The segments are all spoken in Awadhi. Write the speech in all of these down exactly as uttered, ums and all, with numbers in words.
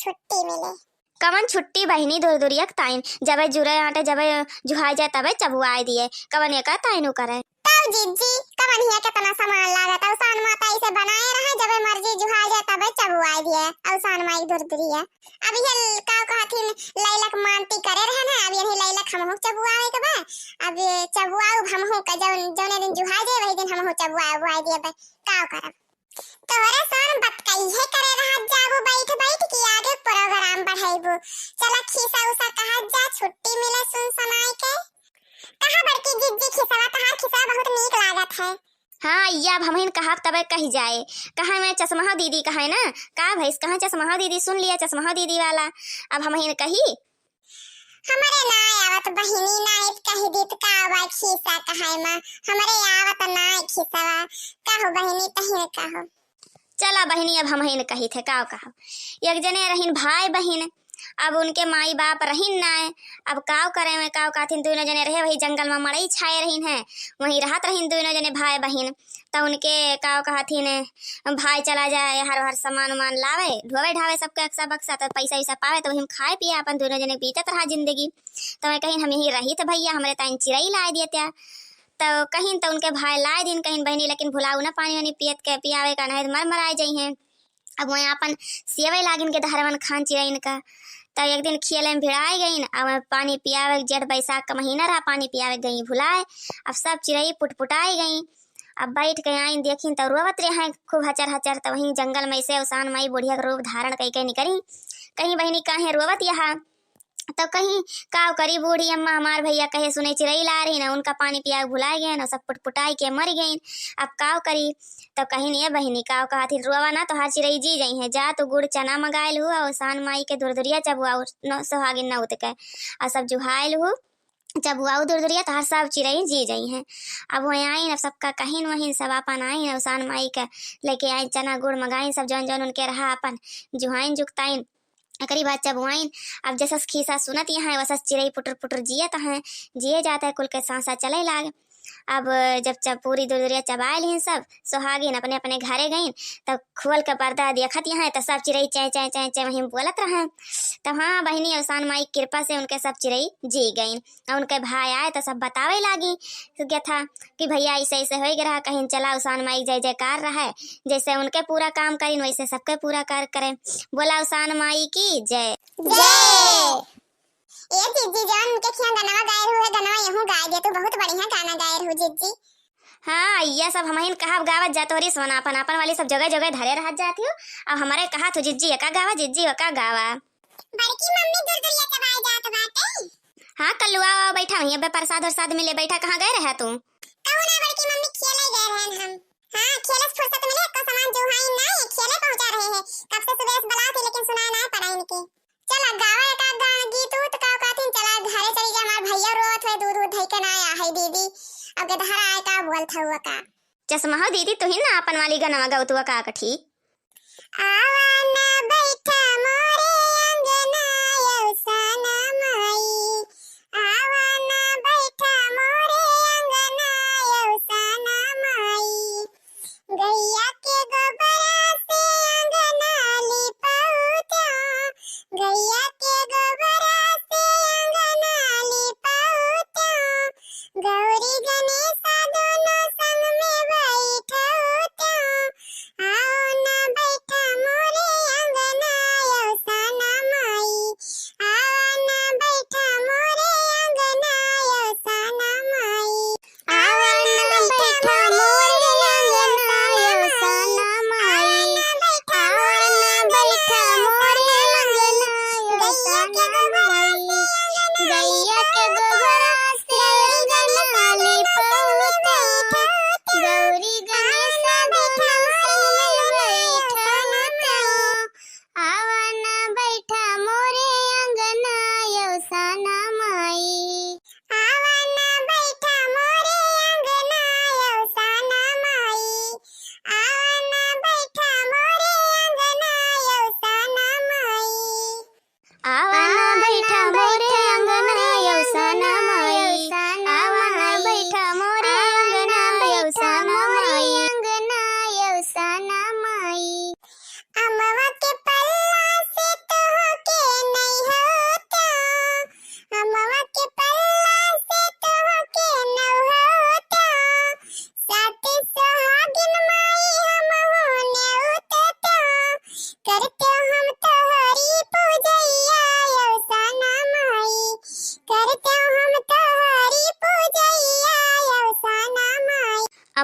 छुट्टी मिले। कवन छुट्टी बहिनी दुरदुरिया के ताइन, जबे जुरे आटे, जबे जुहाय जाए, तबे चबुआय दिए। कवन एका ताइन उ करे? तब जिज्जी, कवन हिया केतना सामान लागत, अवसान माता इसे बनाए रहे, जबे मर्जी जुहाय जाए, तबे चबुआय दिए, अवसान माई दुरदुरिया। अब ये का कहथिन, लैलक मानती करे रहे ना, अब यही लैलक हमहू चबुआवे के बा। अब ये चबुआऊ हमहू के जौन, जौने दिन जुहाय जाए, वही दिन हमहू चबुआए, बुआए दिए बा। का करब? तोहरे सान बतकइहे करे रहत जाबू बैठ बैठ के आगे program बढ़ाइबू। चला खिसा उसा कहत जा, छुट्टी मिले सुन सनाई के। कहा बड़की जिज्जी खिसवा, तहार खिसवा बहुत नीक लागत है। हाँ, या अब हमहिन कहब तबे कहि जाए। कहे में चश्मा दीदी कहे ना, का भइस, कहे चश्मा दीदी, सुन लिया चश्मा दीदी वाला। अब हमहिन कही, हमरे ना आवत बहिनी, ना इत कहि दीत का बा खिसा कहै मा, हमरे आवत ना खिसवा। कहो बहिनी, तहिन कहो। चला बहिनी, अब हमहिन कहित है, का कहो। एक जने रहिन भाई बहिन, अब उनके माई बाप रहिन ना, अब काव करे में काव काथिन, दुइनो जने रहे वही जंगल में मड़ई छाए रहिन है, वहीं रहत रहिन दुइनो जने भाई बहिन। त उनके का कहथिन, भाई चला जाए हर हर सामान उमान लावे, ढोवे ढावे सबके अक्सा बक्सा, त पैसा वैसा पावे, त वही में खाए पिए अपन दुइनो जने बीतत रहा जिंदगी। त मैं कहिन, हम यही रहित भैया, हमरे ताइन चिरई लाए दिए त्या। त कहिन त उनके भाई लाए दिन, कहिन बहिनी लेकिन भुलाऊ ना पानी वानी पियत के पियावे का, नहीं त मर मराए जइहें। अब वहीं अपन सियवे लागिन के धरवन खान चिरइन का। तब एक दिन खियले में भिड़ाए गइन, अब वहीं पानी पियावे, जेठ बैसाख का महीना रहा, पानी पियावे गई भुलाए। अब सब चिरई पुटपुटाए गई। अब बैठ के आइन देखिन त रोवत रहे हैं खूब हचर हचर। त वहीं जंगल में से उसान माई बुढ़िया के रूप धारण कई के निकली। कहीं बहिनी काहे रोवत यहाँ? तब कहीं काव करी बूढ़ी अम्मा, हमार भैया कहे सुने चिरई ला रही ना, उनका पानी पिया के भुला गए ना, सब पुटपुटाई के मर गई। अब काव करी? तब कहीं ए बहिनी काव कहथिन, रोवा ना, तोहार चिरई जी जइहें, जा तू गुड़ चना मंगाइल हु और उसान माई के दुरदुरिया चबुआऊ न-, सोहागिन नौत के, और सब जुहाइल हु चबुआऊ दुरदुरिया, तोहार सब चिरई जी जइहें। अब वहीं आइन, अब सबका कहिन वहिन, सब अपन आइन, उसान माई के लेके आइन चना गुड़ मंगाइन, सब जौन जौन उनके रहा अपन जुहाइन जुगताइन। एकरी बाद चबुआइन, अब जसस खीसा सुनत यहाँ, वसस चिरई पुटुर पुटुर जियत हैं, जिए जात है, कुल के सांसा चले लाग। अब जब चब-, पूरी दुरदुरिया चबाए लिहिन सब, सोहागिन अपने अपने घरे गइन, तब खोल के पर्दा देखत यहाँ, त सब चिरई चैं चैं चैं चैं वहीं बोलत रहे। तब हाँ बहिनी, अवसान माई कृपा से उनके सब चिरई जी गइन। और उनके भाई आए त सब बतावे लागी, गथा कि भैया ऐसे ऐसे होई गए रहा, कहिन चला उसान माई जय जयकार रहे, जैसे उनके पूरा काम करिन वैसे सबके पूरा कर करे। बोला उसान माई की जय। जय। ए जिज्जी, जौन उनके खिया गनवा गाए रहू है, गनवा यहू गाए दे, तू बहुत बढ़िया गाना गाए रहू जिज्जी। हाँ, ये सब हमहिन कहब गावत जा, तोहरी सोना अपन अपन वाली सब जगह जगह धरे रहत जात हो। अब हमारे कहा तू जिज्जी एका गावा, जिज्जी ओका गावा। बड़की मम्मी दुरदुरिया चबाए जात बाटे। हाँ कल्लुआ, आओ बैठा, वहीं अबे प्रसाद उरसाद मिले, बैठा, कहाँ गए रहे तू? कहू ना बड़की मम्मी, खेले गए रहन हम। हाँ, खेले से फुर्सत मिले, एको सामान जुहाइन ना, ये खेले पहुँचा रहे हैं। कब से सुबह से बुलाओ थे, लेकिन सुनाई ना पड़ा इनके। चला गावा एक आध गाना गीत उत का कहथिन, चला घरे चली जा, हमार भैया रोवत हुए, दूध उध धई के ना आया है दीदी। अब के धारा आए का बोलत हुआ का। चश्मा हो दीदी, तू ही ना अपन वाली गनवा गौतुआ का कठी। आवा ना बैठा मोरे अंगना अवसान माई, आवा ना बैठा मोरे अंगना अवसान माई। गैया के गोबरा से अंगना लिपाउता, गैया के गोबरा से अंगना लिपाउता, गौरी गणेशा दोनों संग में बैठउता, आओ ना बैठा मोरे अंगना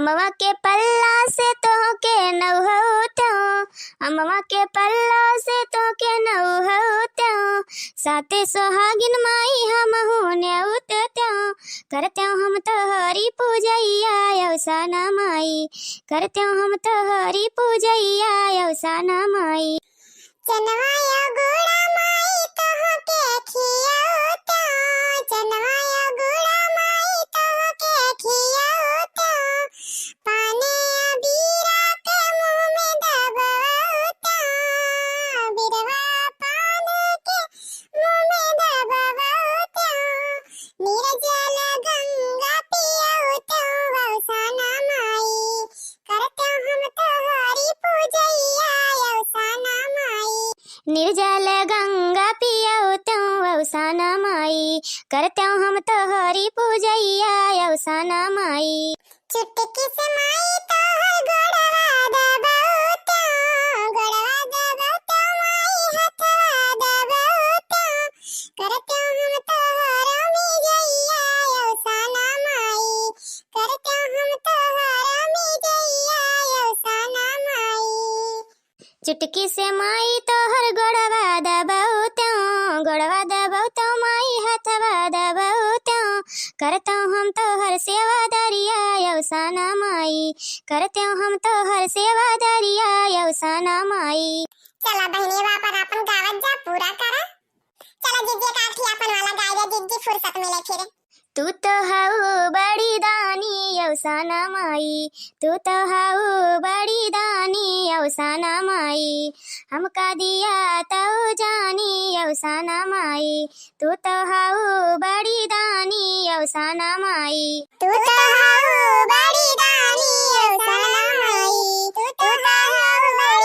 अमवा के पल्ला से तोहके नौहौतेउ, अमवा के पल्ला से तोहके नौहौतेउ, साते सोहागिन माई हमहू नेउतेउ, करतेउ हम तोहरी पूजैया अवसाना माई, करतेउ हम तोहरी पूजैया अवसाना माई। चनवा या गुड़ा माई तोहके खियौतेउ, चनवा या गुड़ा माई तोहके खियौतेउ, पाने अबीरा के मुँह में दबौतेउ, बिरवा पाने के मुँह में दबौतेउ, निर्जल गंगा पियौतेउ अवसाना माई, करतेउ हम तोहरी पूजैया अवसाना माई। निर्जल गंगा पियौतेउ अवसाना माई, करतेउ हम तोहरी पूजैया अवसाना माई। चुटकी से माई तोहर गोड़वा दबौतेउ, गोड़वा दबौतेउ माई हथवा दबौतेउ, करतेउ हम तोहर मिजैया अवसाना माई, करतेउ हम तोहर मिजैया अवसाना माई। चुटकी से माई तोहर गोड़वा दबौतेउ, गोड़वा दबौतेउ माई हथवा दबौतेउ, करतेउ हम तोहर सेवा दरिया अवसाना माई, करतेउ हम तोहर सेवा दरिया अवसाना माई। चला बहिनी, अब आपन, आपन गावत जा, पूरा करा। चला जिज्जी, एक आठी आपन वाला गाय दे जिज्जी, फुर्सत मिले फिर। तू तो हऊ बड़ी दानी अवसाना माई, तू तो हऊ बड़ी दानी अवसाना माई, हमका दिया तऊ जानी अवसाना माई, तू तो हऊ बड़ी दानी अवसाना माई। तू तो हऊ बड़ी दानी अवसाना माई, तू तो हऊ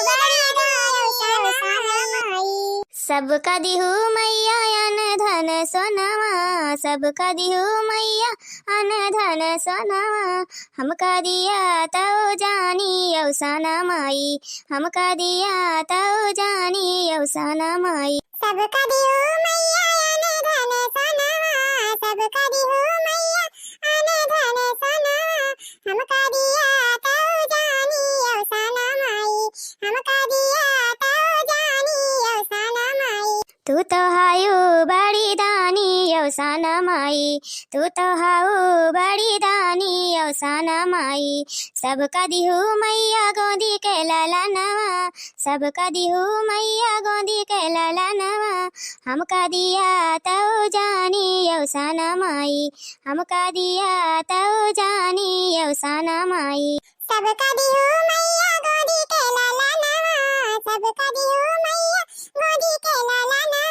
बड़ी दानी अवसाना माई। सबका दिहू मैया अन धन सोनवा, सबका दिहू मैया अन धन सोनवा, हमका दिया तऊ जानी अवसाना माई, हमका दिया तऊ जानी अवसाना माई। सबका दिहू मैया अन धन सोनवा, सबका दिहू मैया अन धन सोनवा, हमका दिया तऊ जानी अवसाना माई, हमका दिया तऊ जानी अवसाना माई। तू तो हऊ बड़ी दानी अवसाना माई, तू तो हऊ बड़ी दानी अवसाना माई। सबका दिहू मैया गोदी के ललनवा, सबका दिहू मैया गोदी के ललनवा, हमका दिया तऊ जानी अवसाना माई, हमका दिया तऊ जानी अवसाना माई। सबका दिहू मैया गोदी के ललनवा, सबका दिहू मैया गोदी के ललनवा,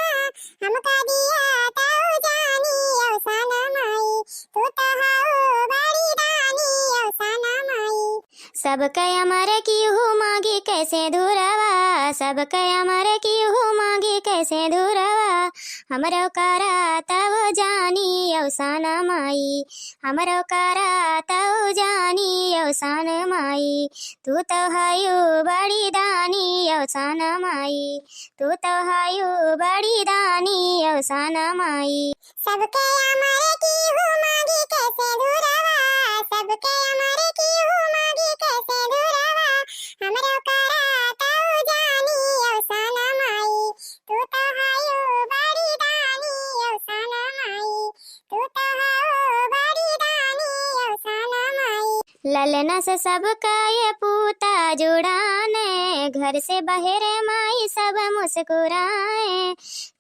हमका दिया तऊ जानी अवसाना माई, तू तो हऊ बड़ी दानी अवसाना माई। सबके अमर किहू मांगी कैसे धुरवा, सबके अमर किहू मांगी कैसे धुरवा, हमरो करा तऊ जानी अवसाना माई, हमरो करा तऊ जानी अवसाना माई। तू तो हऊ बड़ी दानी अवसाना माई, तू तो हऊ बड़ी दानी अवसाना माई। सबके अमर किहू मांगी कैसे धुरवा, सबके अमर किहू मांगी कैसे धुरवा, हमरो करा तऊ जानी अवसाना माई, तू तो हऊ बड़ी दानी अवसाना माई, तू तो हऊ बड़ी दानी अवसाना माई। ललना से सबका ये पूता जुड़ाने, घर से बहरे माई सब मुस्कुराए।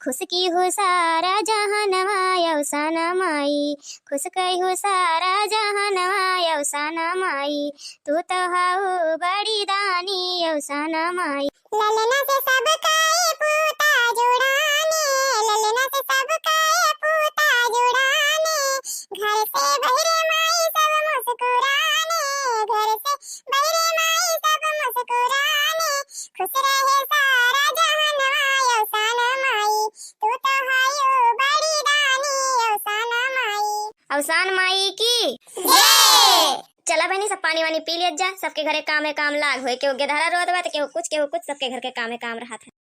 खुश किहू सारा जहनवा अवसाना माई, खुश किहू सारा जहनवा अवसाना माई, तू तो हऊ बड़ी दानी अवसाना माई। ललना से सबका ये पूता जुड़ाने, ललना से सबका ये पूता जुड़ाने, घर से बहरे माई सब मुस्कुराने, घर से बहरे माई सब मुस्कुराने, खुश रहे सारा जहनवा अवसाना माई, तू तो हऊ बड़ी दानी अवसाना माई। अवसान माई की जय। चला बहिनी, सब पानी वानी पी लियत जा, सबके घरे कामे काम लाग होए, केहू गेदहरा रोत बा त केहू कुछ, केहू कुछ, सबके घर के कामे काम रहत है।